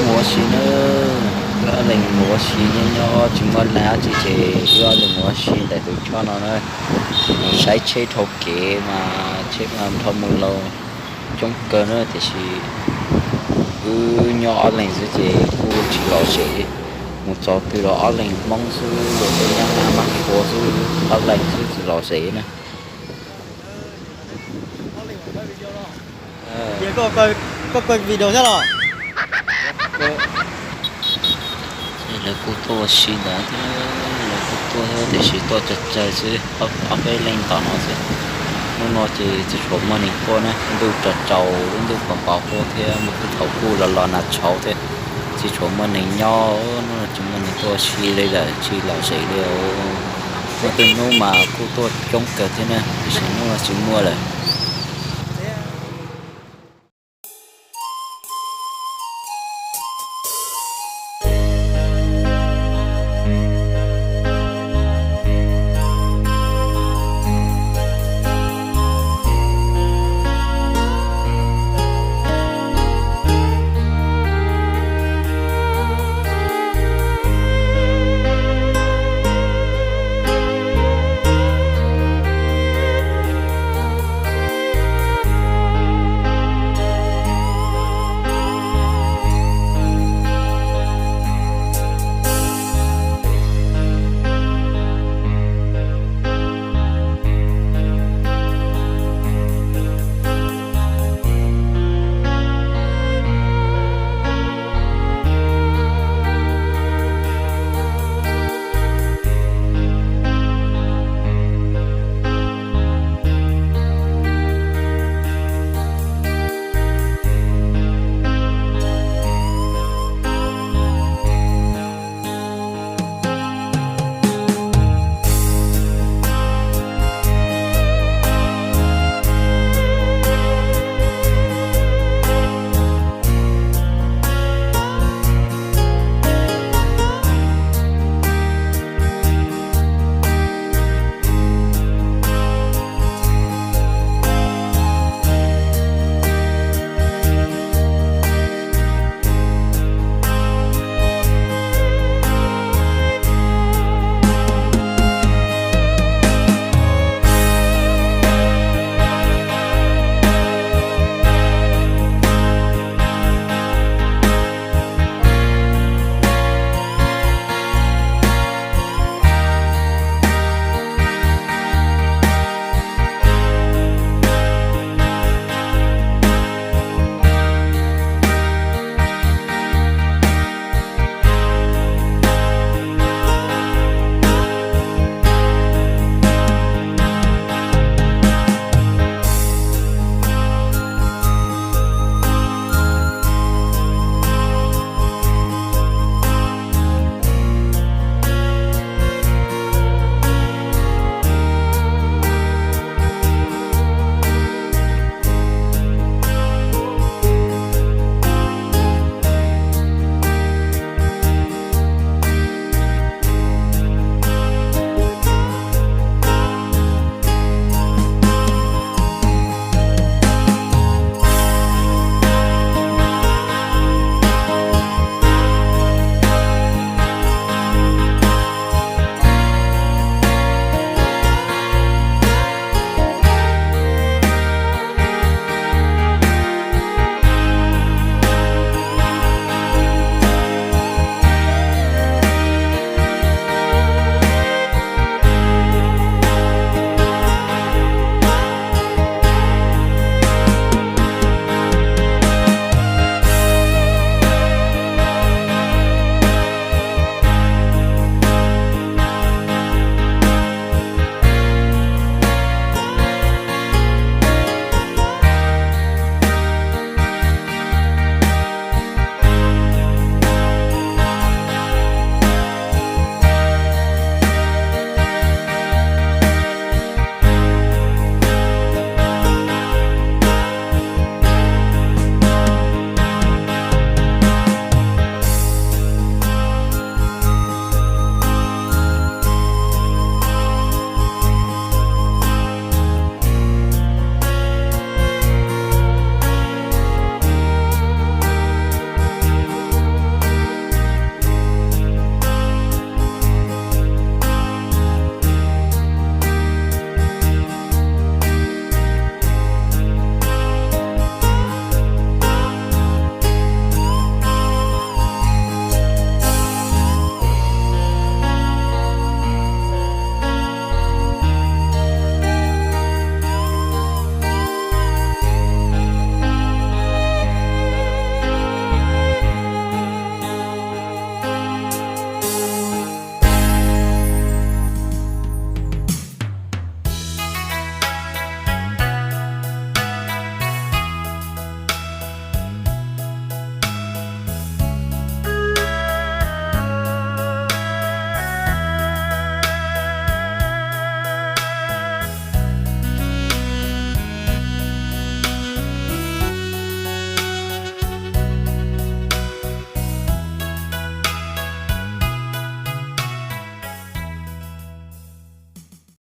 Mus ua si na, wb ob leeg mus ua si nyob nyob tsis muaj leej dab tsi ces wb ob leeg mus ua si ntawm tus choj no na. Mus saib tsheb dhau kev mas tsheb mas dhau mus los coob kawg na, tiam sis wb nyob ob leeg xwb ces kuj tsis lom zem. Mus txog twg los ob leeg Hmoob xwb, tej nyab Hmoob mab qhua xwb, ob leeg xwb tsis lom zem na. Koj koj video thiab los? Lawv kuj tuaj ua si ntawd thiab, lawv kuj tuaj thiab tiam sis tuaj tsawg tsawg xwb, ob peb leeg tom no xwb. Hnub no ces tsis tshua muaj neeg tuaj na, ntuj tsaus tsaus, lub ntuj pos pos huab thiab, mus twb thaum kuj los los nag tshauv thiab, tsis tshua muaj neeg nyob. Hnub no tsis muaj neeg tuaj ua si li lawm, tsis lom zem li. Muaj tej hnub mas kuj tuaj coob kawg thiab na, tiam sis hnub no tsis muaj lawm.